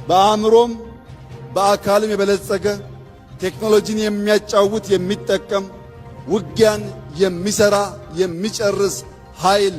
በአእምሮም በአካልም የበለጸገ፣ ቴክኖሎጂን የሚያጫውት፣ የሚጠቀም፣ ውጊያን የሚሰራ፣ የሚጨርስ ኃይል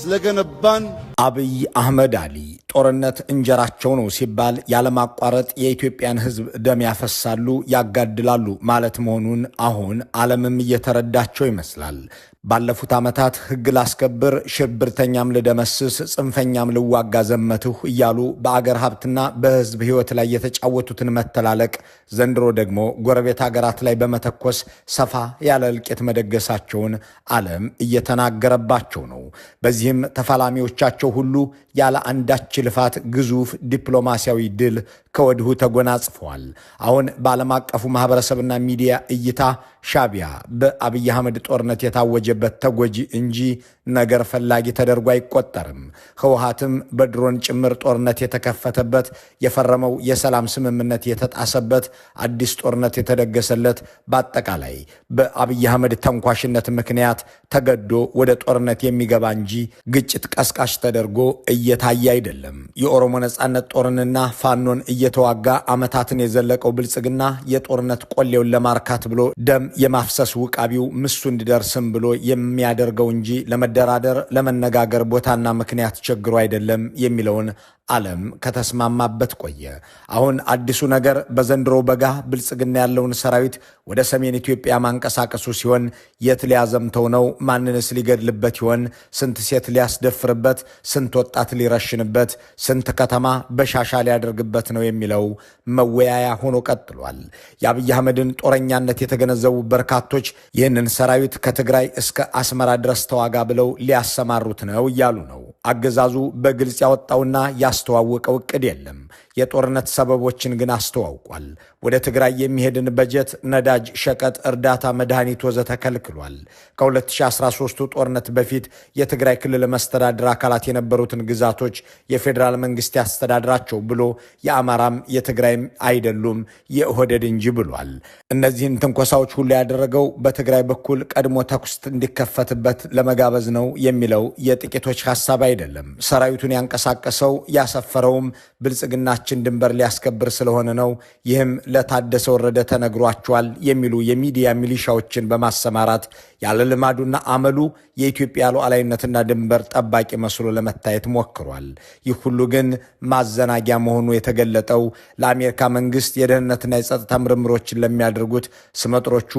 ስለገነባን። አብይ አህመድ አሊ ጦርነት እንጀራቸው ነው ሲባል ያለማቋረጥ የኢትዮጵያን ሕዝብ ደም ያፈሳሉ፣ ያጋድላሉ ማለት መሆኑን አሁን ዓለምም እየተረዳቸው ይመስላል። ባለፉት ዓመታት ሕግ ላስከብር፣ ሽብርተኛም ልደመስስ፣ ጽንፈኛም ልዋጋ ዘመትሁ እያሉ በአገር ሀብትና በሕዝብ ሕይወት ላይ የተጫወቱትን መተላለቅ ዘንድሮ ደግሞ ጎረቤት አገራት ላይ በመተኮስ ሰፋ ያለ እልቂት መደገሳቸውን ዓለም እየተናገረባቸው ነው። በዚህም ተፋላሚዎቻቸው ሁሉ ያለ አንዳች ልፋት ግዙፍ ዲፕሎማሲያዊ ድል ከወዲሁ ተጎናጽፈዋል። አሁን በዓለም አቀፉ ማህበረሰብና ሚዲያ እይታ ሻቢያ በአብይ አህመድ ጦርነት የታወጀበት ተጎጂ እንጂ ነገር ፈላጊ ተደርጎ አይቆጠርም። ህወሓትም በድሮን ጭምር ጦርነት የተከፈተበት፣ የፈረመው የሰላም ስምምነት የተጣሰበት፣ አዲስ ጦርነት የተደገሰለት፣ በአጠቃላይ በአብይ አህመድ ተንኳሽነት ምክንያት ተገዶ ወደ ጦርነት የሚገባ እንጂ ግጭት ቀስቃሽ ተደርጎ እየታየ አይደለም። የኦሮሞ ነጻነት ጦርንና ፋኖን እየተዋጋ ዓመታትን የዘለቀው ብልጽግና የጦርነት ቆሌውን ለማርካት ብሎ ደም የማፍሰስ ውቃቢው ምሱ እንዲደርስም ብሎ የሚያደርገው እንጂ ለመደራደር፣ ለመነጋገር ቦታና ምክንያት ቸግሮ አይደለም የሚለውን ዓለም ከተስማማበት ቆየ። አሁን አዲሱ ነገር በዘንድሮ በጋ ብልጽግና ያለውን ሰራዊት ወደ ሰሜን ኢትዮጵያ ማንቀሳቀሱ ሲሆን የት ሊያዘምተው ነው? ማንንስ ሊገድልበት ይሆን? ስንት ሴት ሊያስደፍርበት፣ ስንት ወጣት ሊረሽንበት፣ ስንት ከተማ በሻሻ ሊያደርግበት ነው የሚለው መወያያ ሆኖ ቀጥሏል። የአብይ አህመድን ጦረኛነት የተገነዘቡ በርካቶች ይህንን ሰራዊት ከትግራይ እስከ አስመራ ድረስ ተዋጋ ብለው ሊያሰማሩት ነው እያሉ ነው። አገዛዙ በግልጽ ያወጣውና ያስተዋወቀው እቅድ የለም። የጦርነት ሰበቦችን ግን አስተዋውቋል። ወደ ትግራይ የሚሄድን በጀት፣ ነዳጅ፣ ሸቀጥ፣ እርዳታ፣ መድኃኒት ወዘተ ከልክሏል። ከ2013ቱ ጦርነት በፊት የትግራይ ክልል መስተዳድር አካላት የነበሩትን ግዛቶች የፌዴራል መንግስት ያስተዳድራቸው ብሎ የአማራም የትግራይም አይደሉም የኦህዴድ እንጂ ብሏል። እነዚህን ትንኮሳዎች ሁሉ ያደረገው በትግራይ በኩል ቀድሞ ተኩስ እንዲከፈትበት ለመጋበዝ ነው የሚለው የጥቂቶች ሀሳብ አይደለም። ሰራዊቱን ያንቀሳቀሰው ያሰፈረውም ብልጽግናችን ድንበር ሊያስከብር ስለሆነ ነው። ይህም ለታደሰ ወረደ ተነግሯቸዋል የሚሉ የሚዲያ ሚሊሻዎችን በማሰማራት ያለ ልማዱና አመሉ የኢትዮጵያ ሉዓላዊነትና ድንበር ጠባቂ መስሎ ለመታየት ሞክሯል። ይህ ሁሉ ግን ማዘናጊያ መሆኑ የተገለጠው ለአሜሪካ መንግስት የደህንነትና የጸጥታ ምርምሮችን ለሚያደርጉት ስመጥሮቹ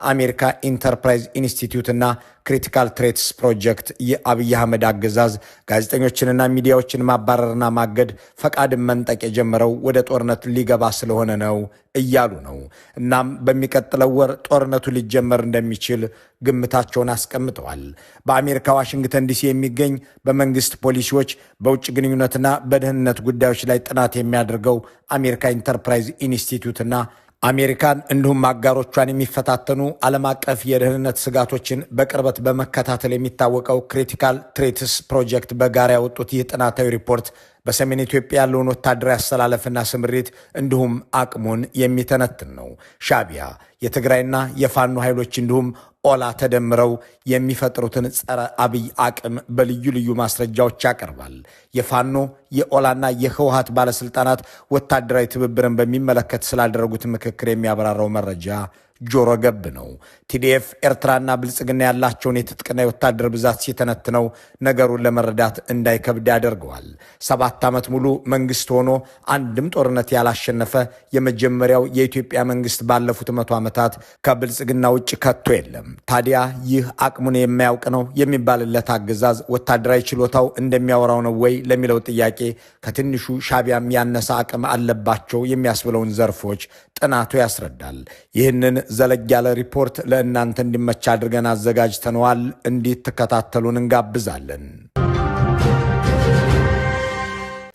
አሜሪካ ኢንተርፕራይዝ ኢንስቲትዩት እና ክሪቲካል ትሬትስ ፕሮጀክት የአብይ አህመድ አገዛዝ ጋዜጠኞችንና ሚዲያዎችን ማባረርና ማገድ፣ ፈቃድን መንጠቅ የጀመረው ወደ ጦርነት ሊገባ ስለሆነ ነው እያሉ ነው። እናም በሚቀጥለው ወር ጦርነቱ ሊጀመር እንደሚችል ግምታቸውን አስቀምጠዋል። በአሜሪካ ዋሽንግተን ዲሲ የሚገኝ፣ በመንግስት ፖሊሲዎች፣ በውጭ ግንኙነትና በደህንነት ጉዳዮች ላይ ጥናት የሚያደርገው አሜሪካ ኢንተርፕራይዝ ኢንስቲትዩትና አሜሪካን እንዲሁም አጋሮቿን የሚፈታተኑ ዓለም አቀፍ የደህንነት ስጋቶችን በቅርበት በመከታተል የሚታወቀው ክሪቲካል ትሬትስ ፕሮጀክት በጋራ ያወጡት ይህ ጥናታዊ ሪፖርት በሰሜን ኢትዮጵያ ያለውን ወታደራዊ አሰላለፍና ስምሪት እንዲሁም አቅሙን የሚተነትን ነው። ሻቢያ፣ የትግራይና የፋኖ ኃይሎች እንዲሁም ኦላ ተደምረው የሚፈጥሩትን ጸረ አብይ አቅም በልዩ ልዩ ማስረጃዎች ያቀርባል። የፋኖ፣ የኦላና የህወሀት ባለስልጣናት ወታደራዊ ትብብርን በሚመለከት ስላደረጉት ምክክር የሚያብራራው መረጃ ጆሮ ገብ ነው። ቲዲኤፍ፣ ኤርትራና ብልጽግና ያላቸውን የትጥቅና የወታደር ብዛት ሲተነትነው ነገሩን ለመረዳት እንዳይከብድ ያደርገዋል። 7 ዓመት ሙሉ መንግስት ሆኖ አንድም ጦርነት ያላሸነፈ የመጀመሪያው የኢትዮጵያ መንግስት ባለፉት 100 ዓመታት ከብልጽግና ውጭ ከቶ የለም። ታዲያ ይህ አቅሙን የማያውቅ ነው የሚባልለት አገዛዝ ወታደራዊ ችሎታው እንደሚያወራው ነው ወይ ለሚለው ጥያቄ ከትንሹ ሻቢያም ያነሰ አቅም አለባቸው የሚያስብለውን ዘርፎች ጥናቱ ያስረዳል። ይህንን ዘለግ ያለ ሪፖርት ለእናንተ እንዲመች አድርገን አዘጋጅተነዋል። እንዲትከታተሉን እንጋብዛለን።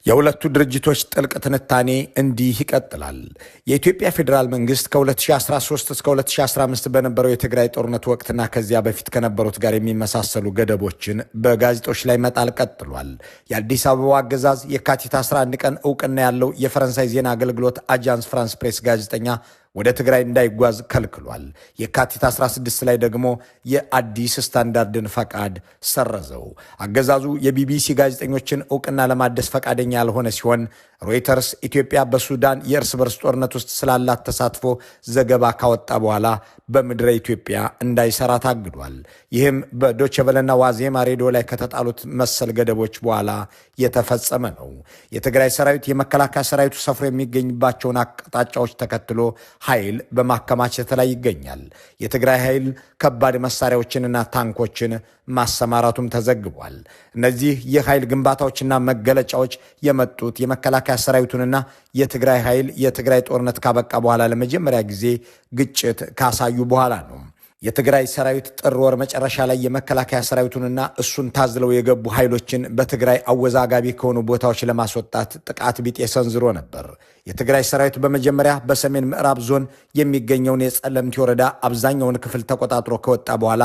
የሁለቱ ድርጅቶች ጥልቅ ትንታኔ እንዲህ ይቀጥላል። የኢትዮጵያ ፌዴራል መንግስት ከ2013 እስከ 2015 በነበረው የትግራይ ጦርነት ወቅትና ከዚያ በፊት ከነበሩት ጋር የሚመሳሰሉ ገደቦችን በጋዜጦች ላይ መጣል ቀጥሏል። የአዲስ አበባው አገዛዝ የካቲት 11 ቀን እውቅና ያለው የፈረንሳይ ዜና አገልግሎት አጃንስ ፍራንስ ፕሬስ ጋዜጠኛ ወደ ትግራይ እንዳይጓዝ ከልክሏል። የካቲት 16 ላይ ደግሞ የአዲስ ስታንዳርድን ፈቃድ ሰረዘው። አገዛዙ የቢቢሲ ጋዜጠኞችን እውቅና ለማደስ ፈቃደኛ ያልሆነ ሲሆን ሮይተርስ ኢትዮጵያ በሱዳን የእርስ በርስ ጦርነት ውስጥ ስላላት ተሳትፎ ዘገባ ካወጣ በኋላ በምድረ ኢትዮጵያ እንዳይሰራ ታግዷል። ይህም በዶቸቨለና ዋዜማ ሬዲዮ ላይ ከተጣሉት መሰል ገደቦች በኋላ የተፈጸመ ነው። የትግራይ ሰራዊት የመከላከያ ሰራዊቱ ሰፍሮ የሚገኝባቸውን አቅጣጫዎች ተከትሎ ኃይል በማከማቸት ላይ ይገኛል። የትግራይ ኃይል ከባድ መሳሪያዎችንና ታንኮችን ማሰማራቱም ተዘግቧል። እነዚህ የኃይል ግንባታዎችና መገለጫዎች የመጡት የመከላከያ ሰራዊቱንና የትግራይ ኃይል የትግራይ ጦርነት ካበቃ በኋላ ለመጀመሪያ ጊዜ ግጭት ካሳዩ በኋላ ነው። የትግራይ ሰራዊት ጥር ወር መጨረሻ ላይ የመከላከያ ሰራዊቱንና እሱን ታዝለው የገቡ ኃይሎችን በትግራይ አወዛጋቢ ከሆኑ ቦታዎች ለማስወጣት ጥቃት ቢጤ ሰንዝሮ ነበር። የትግራይ ሰራዊት በመጀመሪያ በሰሜን ምዕራብ ዞን የሚገኘውን የጸለምቲ ወረዳ አብዛኛውን ክፍል ተቆጣጥሮ ከወጣ በኋላ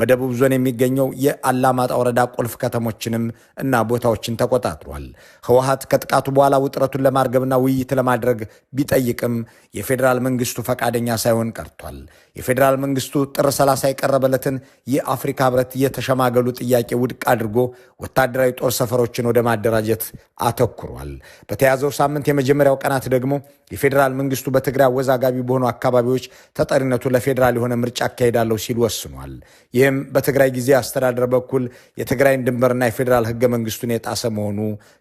በደቡብ ዞን የሚገኘው የአላማጣ ወረዳ ቁልፍ ከተሞችንም እና ቦታዎችን ተቆጣጥሯል። ህወሓት ከጥቃቱ በኋላ ውጥረቱን ለማርገብና ውይይት ለማድረግ ቢጠይቅም የፌዴራል መንግስቱ ፈቃደኛ ሳይሆን ቀርቷል። የፌዴራል መንግስቱ ጥር 30 የቀረበለትን የአፍሪካ ህብረት የተሸማገሉ ጥያቄ ውድቅ አድርጎ ወታደራዊ ጦር ሰፈሮችን ወደ ማደራጀት አተኩሯል። በተያዘው ሳምንት የመጀመሪያው ቀናት ደግሞ የፌዴራል መንግስቱ በትግራይ አወዛጋቢ በሆኑ አካባቢዎች ተጠሪነቱ ለፌዴራል የሆነ ምርጫ አካሄዳለሁ ሲል ወስኗል። ይህም በትግራይ ጊዜ አስተዳደር በኩል የትግራይን ድንበርና የፌዴራል ህገ መንግስቱን የጣሰ መሆኑ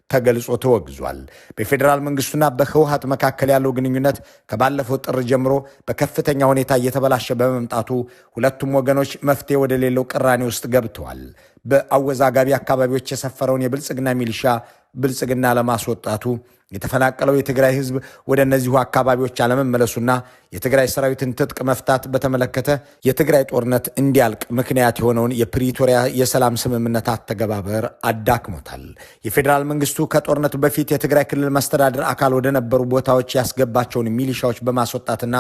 ተገልጾ ተወግዟል። በፌዴራል መንግስቱና በህወሓት መካከል ያለው ግንኙነት ከባለፈው ጥር ጀምሮ በከፍተኛ ሁኔታ እየተበላሸ በመምጣቱ ሁለቱም ወገኖች መፍትሄ ወደሌለው ቅራኔ ውስጥ ገብተዋል። በአወዛጋቢ አካባቢዎች የሰፈረውን የብልጽግና ሚሊሻ ብልጽግና ለማስወጣቱ የተፈናቀለው የትግራይ ህዝብ ወደ እነዚሁ አካባቢዎች አለመመለሱና የትግራይ ሰራዊትን ትጥቅ መፍታት በተመለከተ የትግራይ ጦርነት እንዲያልቅ ምክንያት የሆነውን የፕሪቶሪያ የሰላም ስምምነት አተገባበር አዳክሞታል። የፌዴራል መንግስቱ ከጦርነቱ በፊት የትግራይ ክልል መስተዳድር አካል ወደ ነበሩ ቦታዎች ያስገባቸውን ሚሊሻዎች በማስወጣትና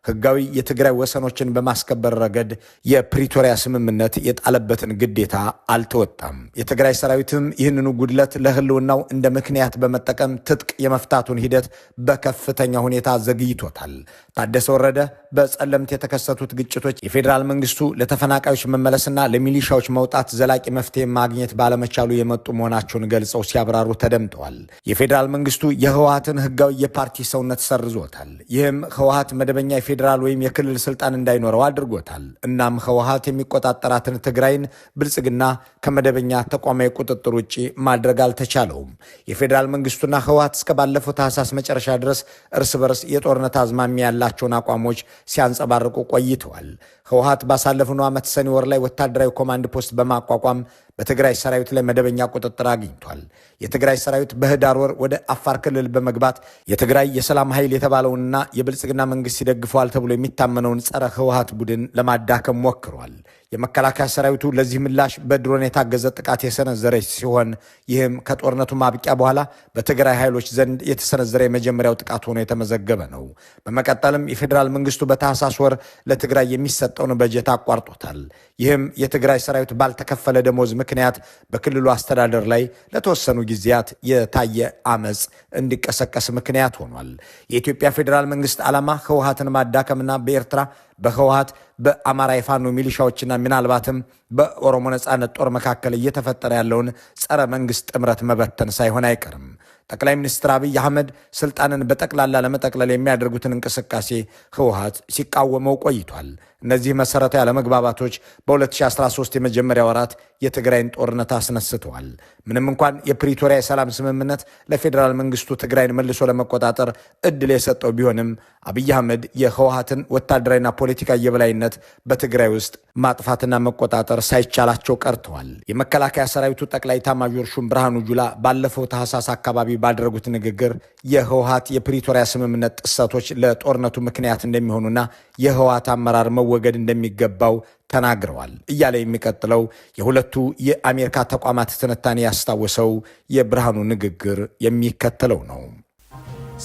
ህጋዊ የትግራይ ወሰኖችን በማስከበር ረገድ የፕሪቶሪያ ስምምነት የጣለበትን ግዴታ አልተወጣም። የትግራይ ሰራዊትም ይህንኑ ጉድለት ለህልውናው እንደ ምክንያት በመጠቀም ትጥቅ የመፍታቱን ሂደት በከፍተኛ ሁኔታ ዘግይቶታል። ታደሰ ወረደ በጸለምት የተከሰቱት ግጭቶች የፌዴራል መንግስቱ ለተፈናቃዮች መመለስና ለሚሊሻዎች መውጣት ዘላቂ መፍትሄ ማግኘት ባለመቻሉ የመጡ መሆናቸውን ገልጸው ሲያብራሩ ተደምጠዋል። የፌዴራል መንግስቱ የህወሓትን ህጋዊ የፓርቲ ሰውነት ሰርዞታል። ይህም ህወሓት መደበኛ የፌዴራል ወይም የክልል ስልጣን እንዳይኖረው አድርጎታል። እናም ህወሓት የሚቆጣጠራትን ትግራይን ብልጽግና ከመደበኛ ተቋማዊ ቁጥጥር ውጭ ማድረግ አልተቻለውም። የፌዴራል መንግስቱና ህወሓት እስከ ባለፈው ታህሳስ መጨረሻ ድረስ እርስ በርስ የጦርነት አዝማሚያ ያላቸውን አቋሞች ሲያንጸባርቁ ቆይተዋል። ህወሓት ባሳለፍነው ዓመት ሰኔ ወር ላይ ወታደራዊ ኮማንድ ፖስት በማቋቋም በትግራይ ሰራዊት ላይ መደበኛ ቁጥጥር አግኝቷል። የትግራይ ሰራዊት በህዳር ወር ወደ አፋር ክልል በመግባት የትግራይ የሰላም ኃይል የተባለውንና የብልጽግና መንግስት ይደግፈዋል ተብሎ የሚታመነውን ጸረ ህወሓት ቡድን ለማዳከም ሞክሯል። የመከላከያ ሰራዊቱ ለዚህ ምላሽ በድሮን የታገዘ ጥቃት የሰነዘረ ሲሆን ይህም ከጦርነቱ ማብቂያ በኋላ በትግራይ ኃይሎች ዘንድ የተሰነዘረ የመጀመሪያው ጥቃት ሆኖ የተመዘገበ ነው። በመቀጠልም የፌዴራል መንግስቱ በታህሳስ ወር ለትግራይ የሚሰጠውን በጀት አቋርጦታል። ይህም የትግራይ ሰራዊት ባልተከፈለ ደሞዝ ምክንያት በክልሉ አስተዳደር ላይ ለተወሰኑ ጊዜያት የታየ አመፅ እንዲቀሰቀስ ምክንያት ሆኗል። የኢትዮጵያ ፌዴራል መንግስት ዓላማ ህወሓትን ማዳከምና በኤርትራ በህወሓት በአማራ የፋኖ ሚሊሻዎችና ምናልባትም በኦሮሞ ነጻነት ጦር መካከል እየተፈጠረ ያለውን ጸረ መንግስት ጥምረት መበተን ሳይሆን አይቀርም። ጠቅላይ ሚኒስትር አብይ አህመድ ስልጣንን በጠቅላላ ለመጠቅለል የሚያደርጉትን እንቅስቃሴ ህወሓት ሲቃወመው ቆይቷል። እነዚህ መሰረታዊ አለመግባባቶች በ2013 የመጀመሪያ ወራት የትግራይን ጦርነት አስነስተዋል። ምንም እንኳን የፕሪቶሪያ የሰላም ስምምነት ለፌዴራል መንግስቱ ትግራይን መልሶ ለመቆጣጠር እድል የሰጠው ቢሆንም አብይ አህመድ የህወሓትን ወታደራዊና ፖለቲካ የበላይነት በትግራይ ውስጥ ማጥፋትና መቆጣጠር ሳይቻላቸው ቀርተዋል። የመከላከያ ሰራዊቱ ጠቅላይ ኤታማዦር ሹም ብርሃኑ ጁላ ባለፈው ታህሳስ አካባቢ ባደረጉት ንግግር የህወሓት የፕሪቶሪያ ስምምነት ጥሰቶች ለጦርነቱ ምክንያት እንደሚሆኑና የህወሓት አመራር መወገድ እንደሚገባው ተናግረዋል እያለ የሚቀጥለው የሁለቱ የአሜሪካ ተቋማት ትንታኔ ያስታወሰው የብርሃኑ ንግግር የሚከተለው ነው።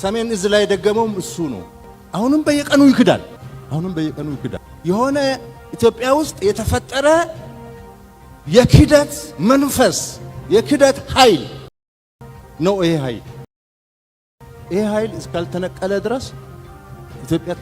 ሰሜን እዝ ላይ የደገመውም እሱ ነው። አሁንም በየቀኑ ይክዳል። አሁንም በየቀኑ ይክዳል። የሆነ ኢትዮጵያ ውስጥ የተፈጠረ የክደት መንፈስ፣ የክደት ኃይል ነው። ይሄ ኃይል እስካልተነቀለ ድረስ ኢትዮጵያ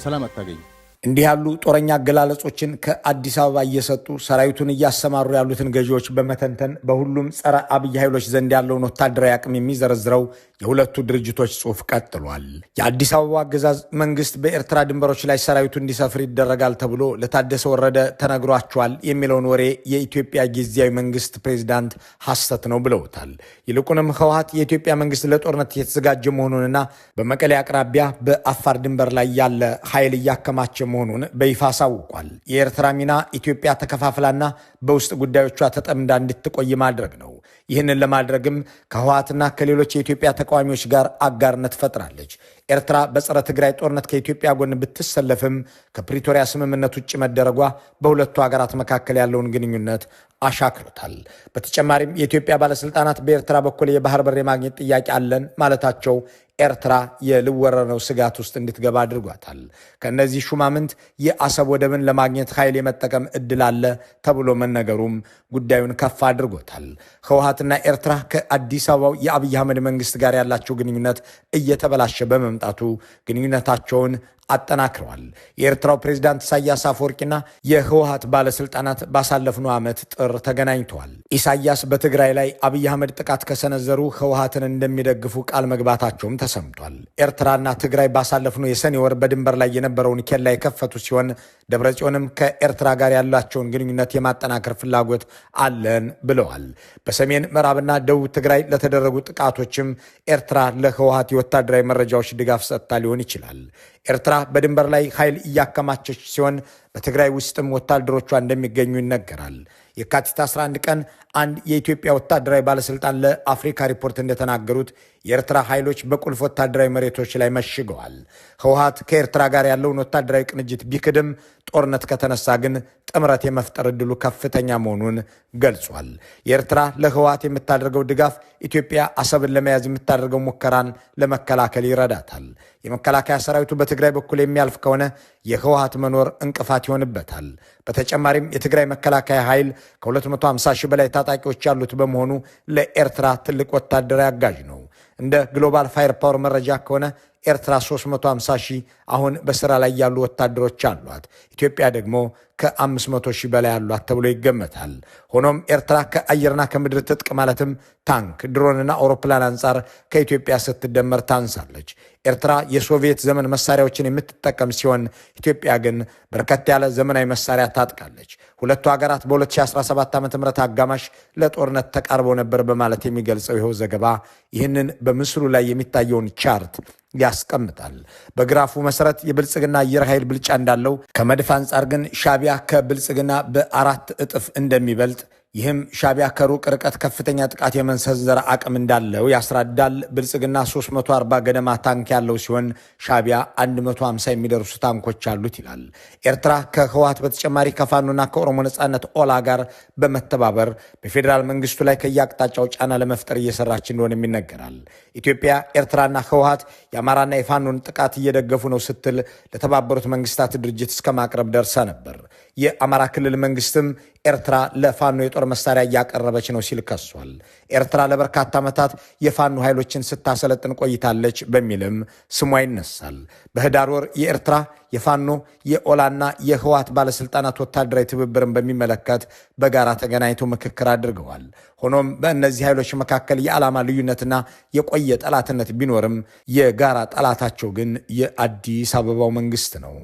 ሰላም አታገኝም። እንዲህ ያሉ ጦረኛ አገላለጾችን ከአዲስ አበባ እየሰጡ ሰራዊቱን እያሰማሩ ያሉትን ገዢዎች በመተንተን በሁሉም ጸረ አብይ ኃይሎች ዘንድ ያለውን ወታደራዊ አቅም የሚዘረዝረው የሁለቱ ድርጅቶች ጽሑፍ ቀጥሏል። የአዲስ አበባ አገዛዝ መንግስት በኤርትራ ድንበሮች ላይ ሰራዊቱ እንዲሰፍር ይደረጋል ተብሎ ለታደሰ ወረደ ተነግሯቸዋል የሚለውን ወሬ የኢትዮጵያ ጊዜያዊ መንግስት ፕሬዚዳንት ሐሰት ነው ብለውታል። ይልቁንም ህወሓት የኢትዮጵያ መንግስት ለጦርነት የተዘጋጀ መሆኑንና በመቀሌ አቅራቢያ በአፋር ድንበር ላይ ያለ ኃይል እያከማቸ መሆኑን በይፋ አሳውቋል። የኤርትራ ሚና ኢትዮጵያ ተከፋፍላና በውስጥ ጉዳዮቿ ተጠምዳ እንድትቆይ ማድረግ ነው። ይህንን ለማድረግም ከህወሓትና ከሌሎች የኢትዮጵያ ተቃዋሚዎች ጋር አጋርነት ፈጥራለች። ኤርትራ በጸረ ትግራይ ጦርነት ከኢትዮጵያ ጎን ብትሰለፍም ከፕሪቶሪያ ስምምነት ውጭ መደረጓ በሁለቱ ሀገራት መካከል ያለውን ግንኙነት አሻክሮታል። በተጨማሪም የኢትዮጵያ ባለስልጣናት በኤርትራ በኩል የባህር በር የማግኘት ጥያቄ አለን ማለታቸው ኤርትራ የልወረነው ስጋት ውስጥ እንድትገባ አድርጓታል። ከእነዚህ ሹማምንት የአሰብ ወደብን ለማግኘት ኃይል የመጠቀም እድል አለ ተብሎ መነገሩም ጉዳዩን ከፍ አድርጎታል። ህወሓትና ኤርትራ ከአዲስ አበባው የአብይ አህመድ መንግስት ጋር ያላቸው ግንኙነት እየተበላሸ በመምጣቱ ግንኙነታቸውን አጠናክረዋል። የኤርትራው ፕሬዝዳንት ኢሳያስ አፈወርቂና የህወሓት ባለስልጣናት ባሳለፍነው ዓመት ጥር ተገናኝተዋል። ኢሳያስ በትግራይ ላይ አብይ አህመድ ጥቃት ከሰነዘሩ ህወሓትን እንደሚደግፉ ቃል መግባታቸውም ተሰምቷል። ኤርትራና ትግራይ ባሳለፍነው የሰኔ ወር በድንበር ላይ የነበረውን ኬላ የከፈቱ ሲሆን ደብረጽዮንም ከኤርትራ ጋር ያላቸውን ግንኙነት የማጠናከር ፍላጎት አለን ብለዋል። በሰሜን ምዕራብና ደቡብ ትግራይ ለተደረጉ ጥቃቶችም ኤርትራ ለህወሓት የወታደራዊ መረጃዎች ድጋፍ ሰጥታ ሊሆን ይችላል። ኤርትራ በድንበር ላይ ኃይል እያከማቸች ሲሆን በትግራይ ውስጥም ወታደሮቿ እንደሚገኙ ይነገራል። የካቲት 11 ቀን አንድ የኢትዮጵያ ወታደራዊ ባለስልጣን ለአፍሪካ ሪፖርት እንደተናገሩት የኤርትራ ኃይሎች በቁልፍ ወታደራዊ መሬቶች ላይ መሽገዋል። ህወሓት ከኤርትራ ጋር ያለውን ወታደራዊ ቅንጅት ቢክድም ጦርነት ከተነሳ ግን ጥምረት የመፍጠር እድሉ ከፍተኛ መሆኑን ገልጿል። የኤርትራ ለህወሓት የምታደርገው ድጋፍ ኢትዮጵያ አሰብን ለመያዝ የምታደርገው ሙከራን ለመከላከል ይረዳታል። የመከላከያ ሰራዊቱ በትግራይ በኩል የሚያልፍ ከሆነ የህወሓት መኖር እንቅፋት ይሆንበታል። በተጨማሪም የትግራይ መከላከያ ኃይል ከ250 ሺህ በላይ ታጣቂዎች ያሉት በመሆኑ ለኤርትራ ትልቅ ወታደራዊ አጋዥ ነው። እንደ ግሎባል ፋየር ፓወር መረጃ ከሆነ ኤርትራ 350 ሺህ አሁን በስራ ላይ ያሉ ወታደሮች አሏት። ኢትዮጵያ ደግሞ ከ500 ሺህ በላይ አሏት ተብሎ ይገመታል። ሆኖም ኤርትራ ከአየርና ከምድር ትጥቅ ማለትም ታንክ፣ ድሮንና አውሮፕላን አንጻር ከኢትዮጵያ ስትደመር ታንሳለች። ኤርትራ የሶቪየት ዘመን መሳሪያዎችን የምትጠቀም ሲሆን ኢትዮጵያ ግን በርከት ያለ ዘመናዊ መሳሪያ ታጥቃለች። ሁለቱ ሀገራት በ2017 ዓ.ም አጋማሽ ለጦርነት ተቃርበው ነበር በማለት የሚገልጸው ይኸው ዘገባ ይህንን በምስሉ ላይ የሚታየውን chart ያስቀምጣል። በግራፉ መሰረት የብልጽግና አየር ኃይል ብልጫ እንዳለው፣ ከመድፍ አንጻር ግን ሻቢያ ከብልጽግና በ4 እጥፍ እንደሚበልጥ፣ ይህም ሻቢያ ከሩቅ ርቀት ከፍተኛ ጥቃት የመሰንዘር አቅም እንዳለው ያስረዳል። ብልጽግና 340 ገደማ ታንክ ያለው ሲሆን ሻቢያ 150 የሚደርሱ ታንኮች አሉት ይላል። ኤርትራ ከህወሓት በተጨማሪ ከፋኖና ከኦሮሞ ነጻነት ኦላ ጋር በመተባበር በፌዴራል መንግስቱ ላይ ከየአቅጣጫው ጫና ለመፍጠር እየሰራች እንደሆነም ይነገራል። ኢትዮጵያ፣ ኤርትራና ህወሓት የአማራና የፋኖን ጥቃት እየደገፉ ነው ስትል ለተባበሩት መንግስታት ድርጅት እስከ ማቅረብ ደርሳ ነበር። የአማራ ክልል መንግስትም ኤርትራ ለፋኖ የጦር መሳሪያ እያቀረበች ነው ሲል ከሷል። ኤርትራ ለበርካታ ዓመታት የፋኖ ኃይሎችን ስታሰለጥን ቆይታለች በሚልም ስሟ ይነሳል። በህዳር ወር የኤርትራ የፋኖ የኦላና የህወሓት ባለስልጣናት ወታደራዊ ትብብርን በሚመለከት በጋራ ተገናኝተው ምክክር አድርገዋል። ሆኖም በእነዚህ ኃይሎች መካከል የዓላማ ልዩነትና የቆየ ጠላትነት ቢኖርም የጋራ ጠላታቸው ግን የአዲስ አበባው መንግስት ነው።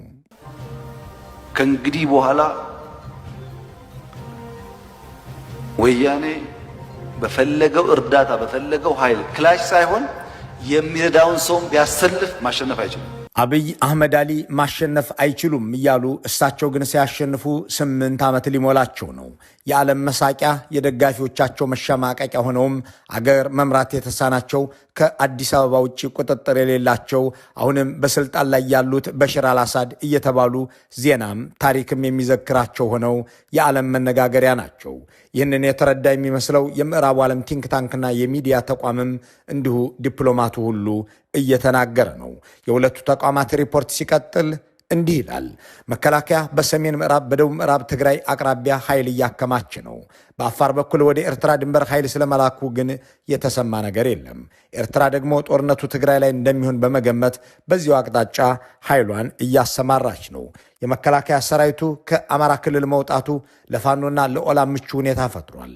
ከእንግዲህ በኋላ ወያኔ በፈለገው እርዳታ በፈለገው ኃይል ክላሽ ሳይሆን የሚረዳውን ሰውም ቢያሰልፍ ማሸነፍ አይችልም። አብይ አህመድ አሊ ማሸነፍ አይችሉም እያሉ እሳቸው ግን ሲያሸንፉ 8 ዓመት ሊሞላቸው ነው። የዓለም መሳቂያ፣ የደጋፊዎቻቸው መሸማቀቂያ ሆነውም አገር መምራት የተሳናቸው፣ ከአዲስ አበባ ውጭ ቁጥጥር የሌላቸው፣ አሁንም በስልጣን ላይ ያሉት በሽር አልአሳድ እየተባሉ ዜናም ታሪክም የሚዘክራቸው ሆነው የዓለም መነጋገሪያ ናቸው። ይህንን የተረዳ የሚመስለው የምዕራቡ ዓለም think tank ና የሚዲያ ተቋምም እንዲሁ ዲፕሎማቱ ሁሉ እየተናገረ ነው። የሁለቱ ተቋማት ሪፖርት ሲቀጥል እንዲህ ይላል። መከላከያ በሰሜን ምዕራብ፣ በደቡብ ምዕራብ ትግራይ አቅራቢያ ኃይል እያከማች ነው። በአፋር በኩል ወደ ኤርትራ ድንበር ኃይል ስለመላኩ ግን የተሰማ ነገር የለም። ኤርትራ ደግሞ ጦርነቱ ትግራይ ላይ እንደሚሆን በመገመት በዚሁ አቅጣጫ ኃይሏን እያሰማራች ነው። የመከላከያ ሰራዊቱ ከአማራ ክልል መውጣቱ ለፋኖና ለኦላ ምቹ ሁኔታ ፈጥሯል።